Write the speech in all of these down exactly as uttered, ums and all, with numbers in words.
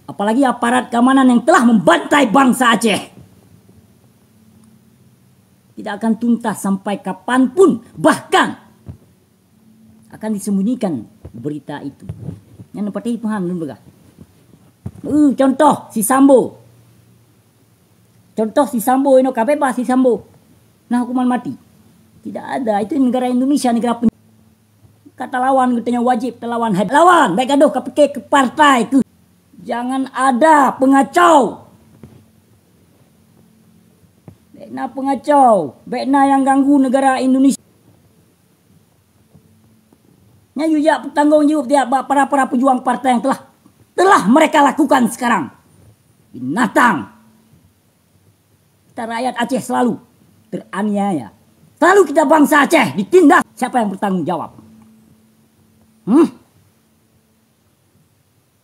Apalagi aparat keamanan yang telah membantai bangsa Aceh, tidak akan tuntas sampai kapanpun, bahkan akan disembunyikan berita itu. Nyan patéh paham lôn peugah. Eh, contoh si Sambo. Contoh si Sambo inoe ka bebas si Sambo. Nah, hukuman mati. Tidak ada. Itu negara Indonesia, negara pen-, ka talawan geutanyoe, wajib talawan. Hai lawan, bèk gadoh ka pike keu partai keuh. Jangan ada pengacau. Bèk na pengacau, bèk na nyang ganggu negara Indonesia. Nyan yue jak peutanggong jaweueb tiep bak para-para pejuang partai yang telah, telah mereka lakukan sekarang. Binatang. Kita rakyat Aceh selalu teraniaya. Selalu kita bangsa Aceh ditindas. Siapa yang bertanggung jawab? Hmm?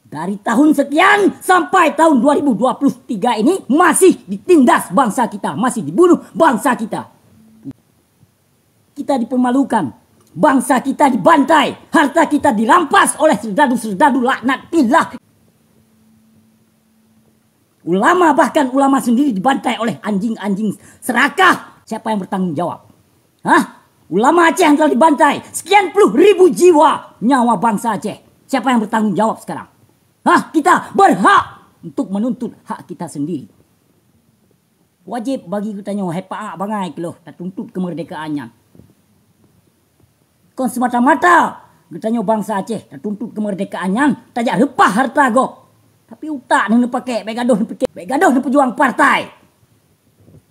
Dari tahun sekian sampai tahun dua ribu dua puluh tiga ini masih ditindas bangsa kita, masih dibunuh bangsa kita. Kita dipermalukan, bangsa kita dibantai, harta kita dirampas oleh serdadu-serdadu laknatillah. Ulama, bahkan ulama sendiri dibantai oleh anjing-anjing serakah. Siapa yang bertanggung jawab? Hah? Ulama Aceh yang telah dibantai, sekian puluh ribu jiwa nyawa bangsa Aceh. Siapa yang bertanggung jawab sekarang? Hah? Kita berhak untuk menuntut hak kita sendiri. Wajib bagi geutanyoe hai paak bangai keuloh tatuntut keumeurdekaan nyan. Kon semata-mata geutanyoe bangsa Aceh tatuntut keumeurdekaan nyan tajak reupah harta gob. Tapi utak neuh neupakèk, bèk gadoh neupike, bèk gadoh neupeujuang partai.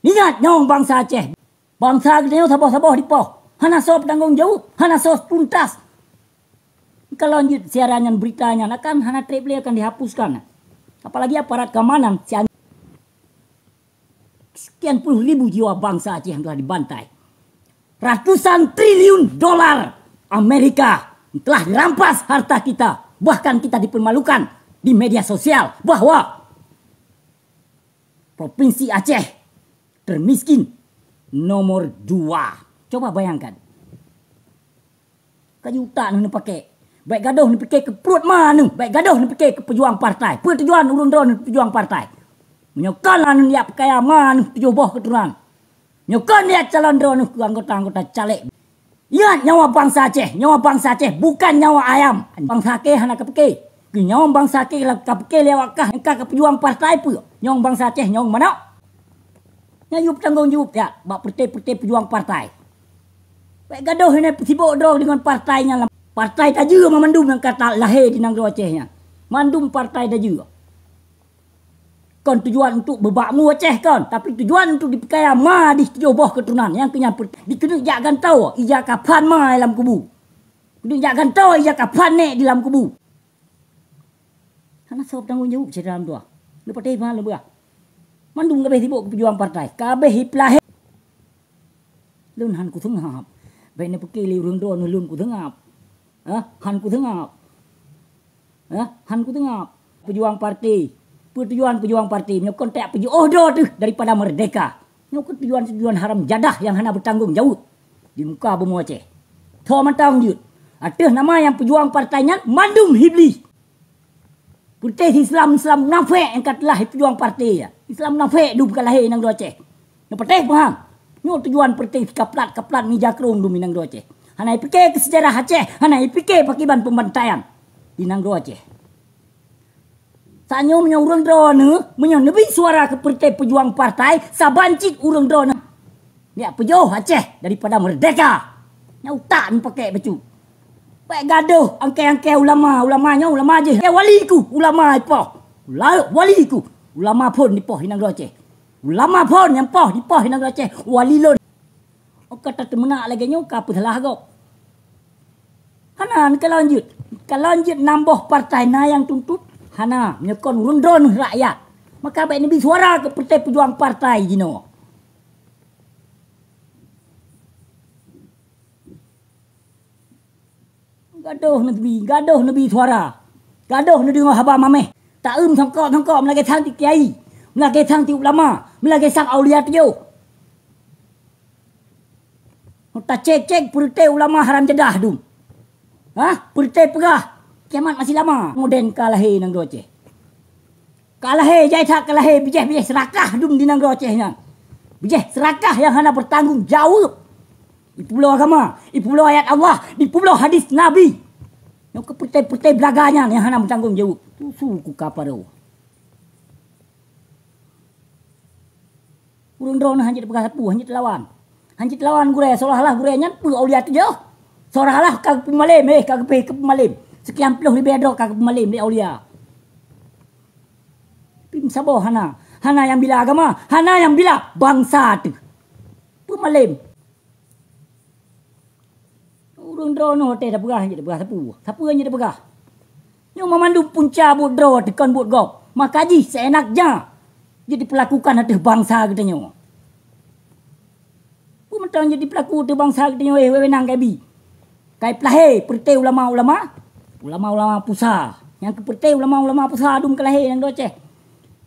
Ingat nyawöng bangsa Aceh. Bangsa geutanyoe saboh-saboh dipoh. Hana soe peutanggong jaweueb, hana soe tuntas. Ka lôn jeuet siaran nyan, berita nyan akan hana treb lé, akan dihapuskan. Apalagi aparat keamanan si an-, sekian puluh ribu jiwa bangsa Aceh yang telah dibantai. Ratusan triliun dolar Amerika telah dirampas harta kita. Bahkan kita dipermalukan di media sosial bahwa Provinsi Aceh termiskin nomor dua. Coba bayangkan. Ka jiutak neuh neupakèk. Bèk gadoh neupike keu pruet ma neuh, bèk gadoh neupike keu peujuang partai. Peue tujuan ureueng droeneuh peujuang partai? Meunyoe kon neuh jak peukaya ma neuh tujoh boh keuturonan. Meunyoe kon jak calon droeneuh keu anggota-anggota caleg. Ingat, nyawa bangsa Aceh, nyawa bangsa Aceh bukan nyawa ayam. Bangsa Aceh hana kapike. Keu nyawa bangsa Aceh ka pike lé awak kah nyang ka kapeujuang partai peue? Nyawa bangsa Aceh nyawa manok. Nyan yue peutanggong jaweueb jak bak peureuté-peureuté peujuang partai. Bèk gadoh inan peusibok droe deungon partai nyan lam. Partai tajeu mandum nyang ka lahé di nanggroe Aceh nyan. Mandum partai tajeu. Kon tujuan untuk beubakmu Aceh kon, tapi tujuan untuk dipeukaya ma dih tujoh boh keuturonan nyang keu nyan dikeuneuk jak gantoe ija kafan ma lam kubu. Keuneuk jak gantoe ija kafan nèk di lam kubu. Hana soe tanggong jaweueb syedara meutuah. Neupatéh ma leumbah. Mandum kabéh sibok keu peujuang partai, kabéh ipeulahé. Lôn han kuseungab. Bèk neupike lé ureueng droeneuh lôn kuseungab. Hah? Han kuseungab. Hah? Han kuseungab. Peujuang partai. Peue tujuan peujuang partai? Meunyoe kon tajak peujiôh droe teuh daripada meurdeka. Nyoe keuh tujuan-tujuan haram jadah nyang hana beutanggong jaweueb di muka bumoe Aceh. Tho mantong jeuet. Ateueh nama nyang peujuang partai nyan mandum Iblih. Peureuteh Islam-Islam munafék nyang ka teulah peujuang partai nyan. Islam munafék dum ka lahé nanggroe Aceh. Neupatéh paham? Nyoe tujuan peureuteh kaplat-kaplat mija krông dum nanggroe Aceh. Hana ipike keu seujarah Aceh, hana ipike pakiban peubantaian di nanggroe Aceh. Tanyoe meunyoe ureueng droeneuh, meunyoe neubi suara keu peureuteh peujuang partai, saban cit ureueng droeneuh. Nyak peujoh Aceh daripada meurdeka. Nyak utak neupakèk bacut. Bèk gadoh angkée-angkée ulama, ulama nyoe ulama jih. Eh, wali ku ulama ipoh. Ula-, wali ku ulama phon dipoh inong Aceh. Ulama phon nyang poh dipoh inong Aceh. Wali lôn. Oh, ka tateumeunak lagèe nyoe ka peusalah gob. Hana, neukalon jeuet. Kalon jeuet nam boh partai na nyang tuntut? Hana, meunyoe kon ureueng droeneuh rakyat, maka bèk neubi suara keu peureuteh peujuang partai jinoe. Gadoh neubi, gadoh neubi suara. Gadoh neudeungoe haba maméh. Taeum songkok-songkok meulagèe sang ti kiai, meulagèe sang ti ulama, meulagèe sang aulia tujoh. Tacék-cék peureuteh ulama haram jadah dum. Hah? Peureuteh peugah kiamat masih lama. Modern ka lahé nanggroe Aceh. Ka lahé, jai that ka lahé bijéh-bijéh seurakah dum di nanggroe Aceh nyan. Bijéh seurakah nyang hana beutanggong jaweueb. Dipeubloe agama, dipeubloe ayat Allah, dipeubloe hadis Nabi. Nyoe keu peureté-peureté beulaga nyan nyang hana beutanggong jaweueb. Tusu ku ka paro. Ureuëng droeneuh hanjeuet peugah sapeue, hanjeuet lawan. Hanjeuet lawan gurée, seolah-olah gurée nyan peue aulia tujoh. Seolah-olah ka geupeumalém, eh, ka geupeumalém. Sekian ploh ribée droe ka geupeumalém lé aulia. Tapi meusaboh hana. Hana nyang bila agama, hana nyang bila bansa teuh. Peumalém. Ureuëng droeneuh watée tapeugah, hanjeuet tapeugah sapeue. Sapeue hanjeuet tapeugah. Nyoe mamandum punca buet droe teuh kon buet gob. Maka jih seuénak ja jeuet dipeulakukan ateueh bansa geutanyoe. Peue mantong jeuet dipeulaku ateueh bansa geutanyoe, eh, wewenang ka bi. Kai peulahé peureté ulama-ulama, ulama-ulama pusa. Nyang keu peureté ulama-ulama pusa dum ka lahé nyang droe Aceh.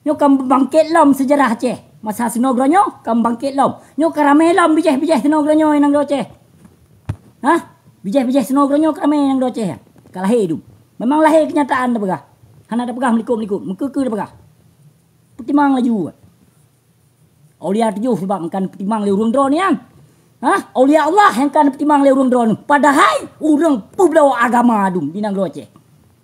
Nyoe ka meubangkét lom seujarah Aceh. Masa sinoe geuronyoe ka meubangkét lom. Nyoe ka ramé lom bijéh-bijéh sinoe geuronyoe nyang droe Aceh. Hah? Bijéh-bijéh sinoe geuronyoe ka ramé nyang droe Aceh. Ka lahé dum. Memang lahé keunyataan tapeugah. Hana tapeugah meulikot-meulikot, meukeue-keue tapeugah. Peutimang laju. Aulia tujoh sabab nyang ka neupeutimang lé ureuëng droeneuh nyan. Hah? Aulia Allah nyang ka neupeutimang lé ureuëng droeneuh. Padahai ureuëng peubloe agama dum di nanggroe Aceh.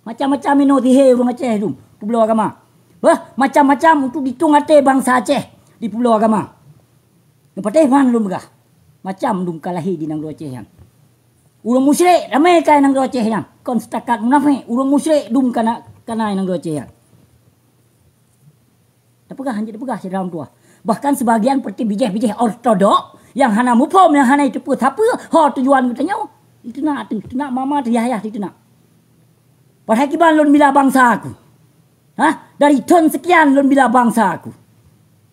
Macam-macam inoe sihé ureuëng Aceh dum peubloe agama. Bah, macam-macam untuk ditueng até bansa Aceh dipeubloe agama. Neupatéh ban lôn peugah. Macam dum ka lahé di nanggroe Aceh nyan. Ureuëng musyrik ramé kai nanggroe Aceh nyan. Kon seutakat munafék, ureuëng musyrik dum kana, kana nanggroe Aceh nyan. Tapeugah hanjeuet tapeugah syedara meutuwah. Bahkan seubagian peureté bijéh-bijéh ortodok nyang hana muphom, nyang hana jiteupeue sapeue ho tujuan geutanyoe, jiteunak teuh, teunak mama teuh yah-yah jiteunak. Padahai kiban lôn bila bansa ku. Hah? Dari thon seukian lôn bila bansa ku.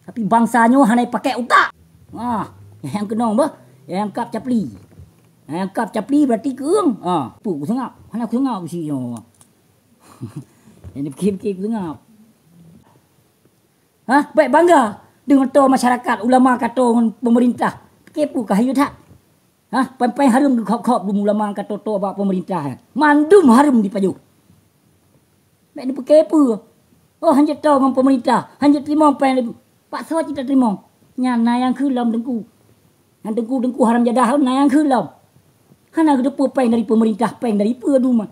Tapi bansa nyoe hana jipakék utak. Ah, nyang keunong bah, nyang kab capli. Nyang kab capli berarti keueung. Ah, peue kuseungap? Hana kuseungap bisi nyoe. Nyang dipike-pike kuseungap. Hah? Bék bangga deungon toe masyarakat, ulama ka toe ngon peumeurintah. Pike peue ka hayeu that? Hah? Péng-péng hareuem geukhôb-khôb dum ulama ka toe-toe bak peumeurintah. Mandum hareuem dipajoh. Bék neupike peue. Oh, hanjeuet toe ngon peumeurintah, hanjeuet teurimong péng lé, paksoe cit tateurimong. Nyan na nyang kheun lom teungku. Nyan teungku-teungku haram jadah na nyang kheun lom. Hana geuteupeue péng dari peumeurintah, péng dari peue dum.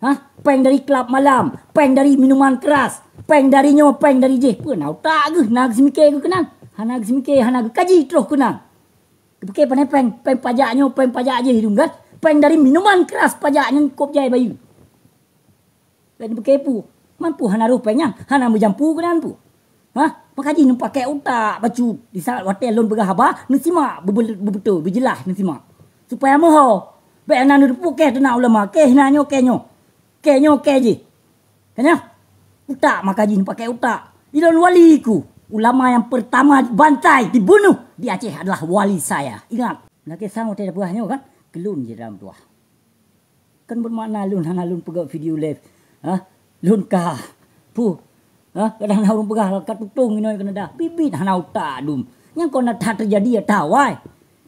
Hah? Péng dari klab malam, péng dari minuman keras, péng dari nyoe, péng dari jéh. Peue na utak geuh, na geuseumiké geuh keunan? Hana geuseumiké, hana geukaji troh keunan. Geupike pane péng, péng pajak nyoe, péng pajak jéh dum kan? Péng dari minuman keras pajak nyan kôb jai bayeue. Lagée neupike peue? Mampu hana roh péng nyan, hana meujampu keunan peue? Hah? Maka jih neupakék utak bacut. Di saat watée lôn peugah haba, neusimak beubeutôi, beujeulaih neusimak. Supaya meuho. Bék hana neuteupeue keu teunak ulama, keu na nyoe, keu nyoe. Keu nyoe, keu jih. Ka nyoe? Utak maka jih neupakék utak. Ilôn wali ku. Ulama nyang peurtama jibantai, jibunoh di Aceh adalah wali saya. Ingat. Lakée sang watée tapeugah nyoe kan? Keu lôn jih dalam tuah. Kan beumakna lôn hana lôn peugah video live. Hah? Lôn ka. Puh. Hah? Kadang na ureuëng peugah ka tutong inoe Kanada. Bit-bit hana utak dum. Nyang kon na that teujadi ata wai.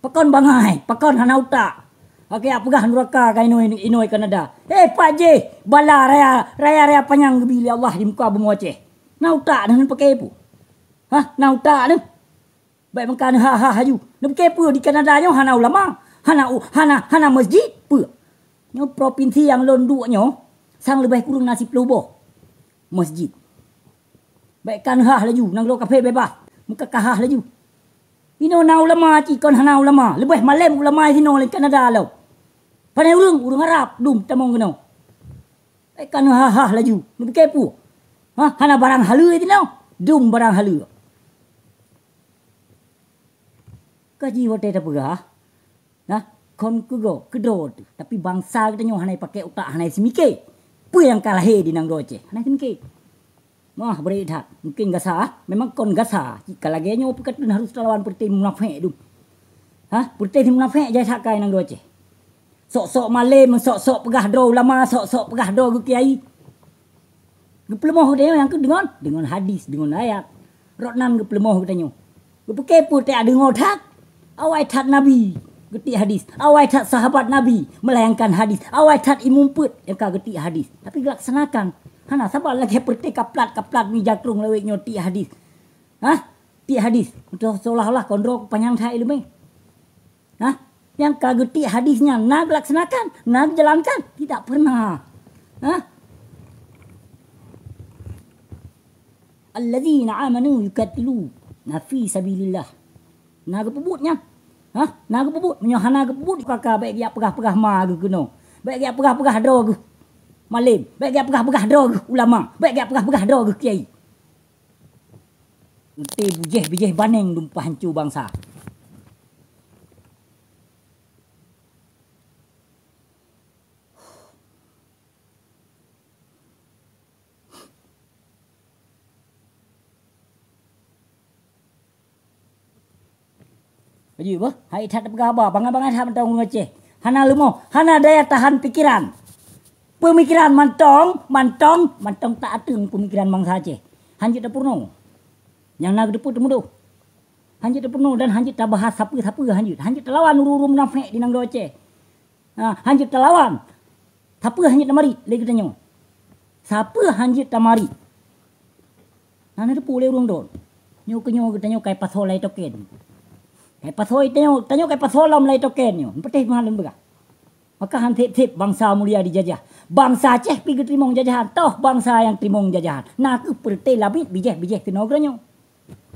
Pakon bangai, pakon hana utak. Akai peugah nuraka ka inoe, inoe Kanada. Eh, Pak Jeh, bala raya, raya-raya panyang geubi lé Allah di muka bumoe Aceh. Na utak neuh pakai peue? Hah? Na utak neuh? Bék meuka neuha-ha laju. Neupike peue di Kanada nyoe hana ulama, hana u-, hana, hana masjid, peue? Nyoe propinsi nyang lôn duek nyoe, sang leubeh kureueng na siploh boh masjid. Bék ka neuha laju, nanggroe kafé beubaih, meuka kahah laju. Inoe na ulama cit kon hana ulama, leubeh malém ulama sinoe lé Kanada lom. Pane ureuëng, ureuëng Arab, dum tamong keunoe. Bék ka neuha-ha laju, neupike peue? Hah, hana barang haleue sinoe, dum barang haleue. Ka jih watée tapeugah, nah, kon keugoe, keudroe teuh. Tapi bansa geutanyoe hana jipakék utak, hana jiseumiké. Peue nyang ka lahé di nanggroe Aceh? Hana jiseumiké. Wah, bri that. Mungkin gasa, ah. Memang kon gasa. Cit ka lagée nyoe peukateun harôh talawan peureté munafék dum. Hah? Peureté munafék jai that kai nanggroe Aceh. Sok-sok malém, sok-sok peugah droe ulama, sok-sok peugah droe geukiai. Geupeuleumah geutanyoe nyang keuh deungon, deungon hadis, deungon ayat. Rot nan geupeuleumah geutanyoe. Geupike peue teuka deungoe that? Awai that Nabi geutik hadis. Awai that sahabat Nabi melayangkan hadis. Awai that imeum peuet nyang ka geutik hadis. Tapi geulaksanakan. Hana saban lagèe peureté kaplat-kaplat meujakrong lawét nyoe tiek hadis. Hah? Tiek hadis. Seolah-olah kon droe panyang that ileumèe. Hah? Nyang ka geutiek hadis nyan na geulaksanakan, na geujalankan? Tidak pernah. Hah? Allazina amanu yuqatiluna fi sabilillah. Na geupeubuet nyan? Hah? Na geupeubuet? Meunyoe hana geupeubuet, maka bèk geujak peugah-peugah ma geuh keunoe. Bèk geujak peugah-peugah droe geuh malém. Bèk geujak peugah-peugah droe geuh ulama. Bèk geujak peugah-peugah droe geuh kiai. Enti bujéh-bujéh baneng dum peuhanco bansa. Laju bah, hai that peugah haba, bangai-bangai that mantong ureueng Aceh. Hana leumoh, hana daya tahan pikeran. Peumikiran mantong, mantong, mantong tak ateueng peumikiran bansa Aceh. Hanjeuet tapeurunoe. Nyang na geuteupeue teumudoh. Hanjeuet tapeurunoe dan hanjeuet tabahas sapeue-sapeue hanjeuet. Hanjeuet talawan ureueng-ureueng munafék di nanggroe Aceh. Ha, hanjeuet talawan. Sapeue hanjeuet tamarit lé geutanyoe? Sapeue hanjeuet tamarit? Na neuteupeue lé ureueng dot. Nyoe keu nyoe geutanyoe kai pasoe lai token. Kai pasoe tanyoe, tanyoe kai pasoe lom lai token nyoe. Peutéh meuhan lôn peugah. Maka han sép-sép bansa mulia dijajah. Bansa Aceh pi geuteurimong jajahan. Toh bansa nyang teurimong jajahan. Na kheueh peureté lamiet bijéh-bijéh keunoe geutanyoe.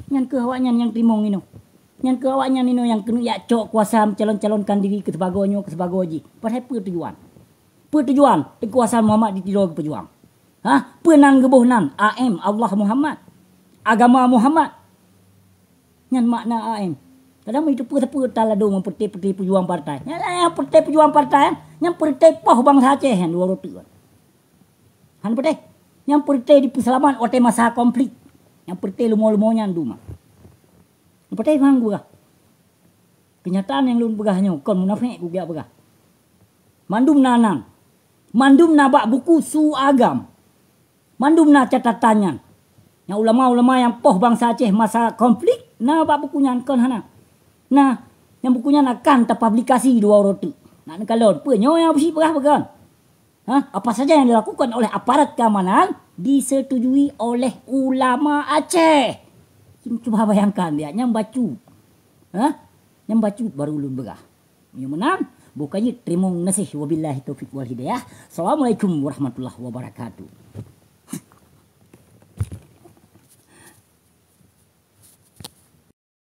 Nyan kheueh awaknyan nyang teurimong inoe. Nyan kheueh awaknyan inoe nyang keuneuk jak cok kuasa meucalon-calonkan diri keu sibagoe nyoe keu sibagoe jih. Padahai peue tujuan? Peue tujuan Teungku Hasan Muhammad di Tiro geupeujuang? Hah? Peue nan geuboh nan? A M, Allah Muhammad. Agama Muhammad. Nyan makna A M. Kadang meunyo peue-peue talado ngon peureté-peureté peujuang partai. Nyan, nyan peureté peujuang partai, nyan peureté poh bansa Aceh nyan dua roh teuk. Han peureté. Nyang peureté dipeuseulamat watée masa konflik. Nyang peureté leumo-leumo nyan duma. Peureté bang geupeugah. Keunyataan nyang lôn peugah nyoe kon munafék kugeujak peugah. Mandum na nan. Mandum na bak buku su agam. Mandum na catatan nyan. Nyang ulama-ulama nyang poh bansa Aceh masa konflik na bak buku nyan kon hana. Nah, nyang buku nyan akan tapublikasi dua uroe teuk. Nak neukalon peue nyoe nyang beusi peugah bukan? Hah? Apa saja yang dilakukan oleh aparat keamanan disetujui oleh ulama Aceh. Cuba bayangkan dia, nyang bacut. Hah? Nyang bacut baru ulôn peugah. Meunyoe meunan, buka jeuet teurimong gaséh. Wabillahi taufiq wal hidayah. Assalamualaikum warahmatullahi wabarakatuh.